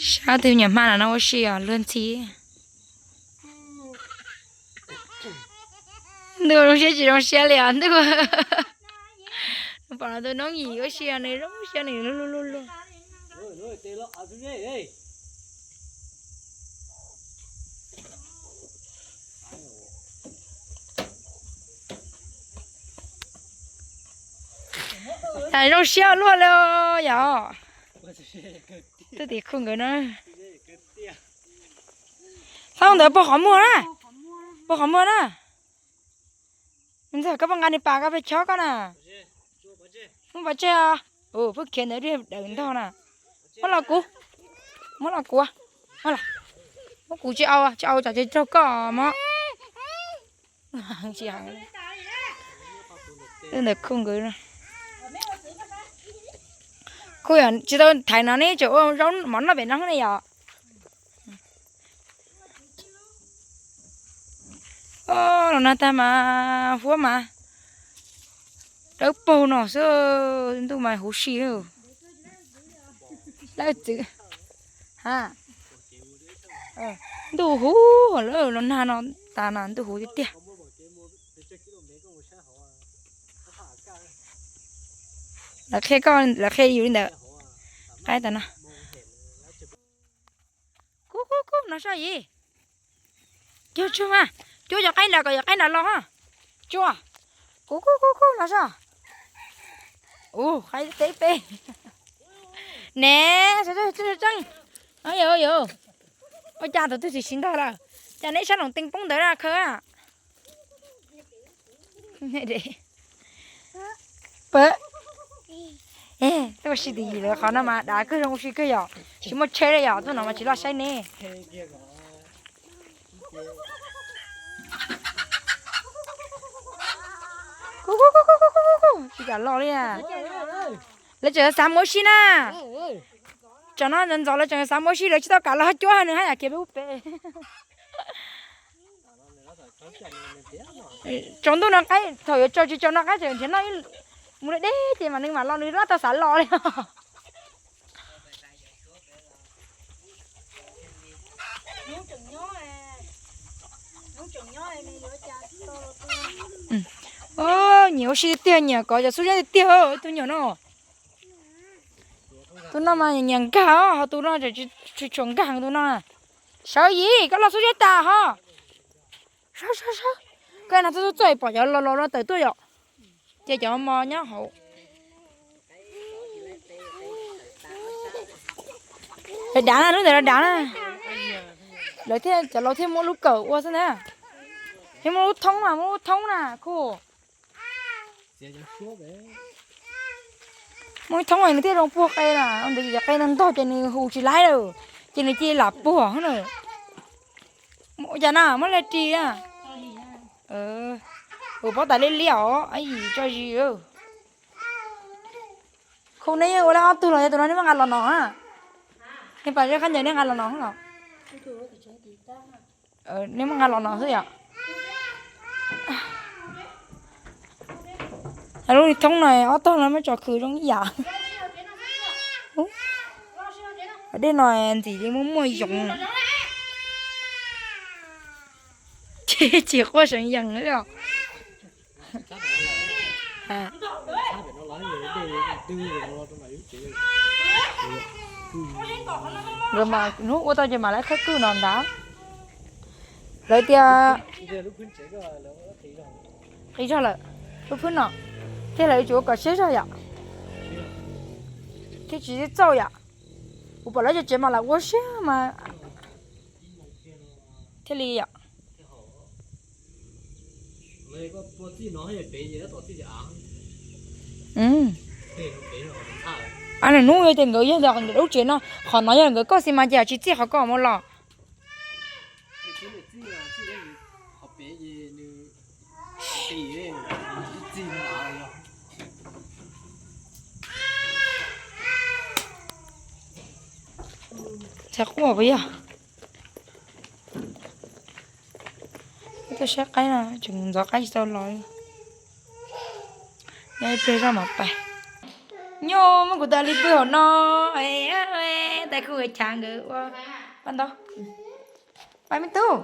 Sab twg nyuam hma no ua si os luag ntxhi. Ntuj, zoo siab tsis zoo siab li os ntuj. Pom no tus noob yim ua si os, nws zoo siab nws luag luag luag luag. Zoo siab luag li yom. Twb tim khu nkawd na. Thaub ntawd puag qhov muag na. Puag qhov muag na. Ntxawg koj puas nqa nws pas koj pes chob koj na. Muab pov tseg os. Pheej khiav ntawd dawm ntog na. Muab los kuv. Muab los kuv. Muab kuv tsis au, tsis au tsam ces raug koj mog. Ntawm khu nkawd. Khu yom, tsis tau thaiv no ne, tseem ua zaub mov noj pem no ne yom. Los nag tag mas huab mas dawb paug no xwb, ntuj mas huv si. Lawv txwv. Ntuj huv, los nag no tas no ntuj huv tiag tiag. Lawv qhia koj, lawv qhia yus li ntawd. Qaib tas no. Kub kub kub no soj yim. Cuag tsuag mas, cuab cov qaib nram kom cov qaib nram los ho. Cuag. Kub kub kub kub no soj. Ua qaib teb peb. Ne, tseeb. Ua cas tus twg tsis siv ntog lawm? Cas neb sab loos tees poob ntawd na khawb. Tuaj ua si twm yim lawv qhov no mas dav kawg, zoo ua si kawg yom, tsis muaj tsheb li yom, tuaj no mas tsis loj saib ne. Tsis kam los li. Lawv tseem xav mus ua si na. Tsam no ntxov lawv tseem xav mus ua si, lawv tsis tau kam los cuab nws haj yam kiag peb ub peb. Tsaus ntuj no qaib, thaum yuav tsaus tsis tsaus no qaib tseem nrhiav noj mus deb deb ces mas nws mam los, nws laj tau xav los li. Nyiam ua si tiag tiag, nyiam kov cov xub zeb tiag tiag, tus nyuam no. Tus no mas nyiam nkag os, ho tus no tseem tsis tshua nkag tus no. Sawv yim, koj los xub zeb tas ho. Sawv sawv sawv. Koj no txog txog pom cov los los no tawm tuaj yom. Ces cov mos nyob hauv. Dav dav na, lub ntawd dav dav na. Lawv thiaj, cov laus thiaj muab lub kawm ua xwb na. Thiaj muab lub thoob na, muab lub thoob na khu. Muab lub thoob nws thiaj zoo puag qe na, ntawd ces cov qe ntog ntog ces nws hu tsis laib lawm, ces nws cia li lam puag na. Ua cas na, muab li ris na. Ua pob tas liab liab os, yim tso zis. Khu neb yeej ua li ob tug los yog tus no neb muab nqa los no na. Neb pas zeb qab ncaws neb nqa los no los. Neb muab nqa los no xwb yom. Lub thoob no ob tog no muab tso khwv zoo ib yam. Dej no ntxim li muaj muaj yoov. Tsis quaj seev yees li os. Nkawd mas hnub ua tau ces mam li khawb kwj no ntag. Lawv tias qis zog lawm, lub phwb no thiaj lawv tsuas ua kom siab zog yom, thiaj tsis txawj yom. Kuv pom lawv cov tsev mas lam ua siab mas thiaj li yom. A, nws hnub yog tias nkawd yog ntawm lub tsev no, qhov no yog nkawd koj xis mas ces tsis txij qhov koj mus los. Txhais quaj puas yog? Tuaj saib qaib no tseem ntxov qaib tsis tau los li. Nyob ib pliag zoj mam pais. Nyuj muab kuv tas li pw hauv no. Tais kuj chav nkawd ua paj ntaub. Pab me tub,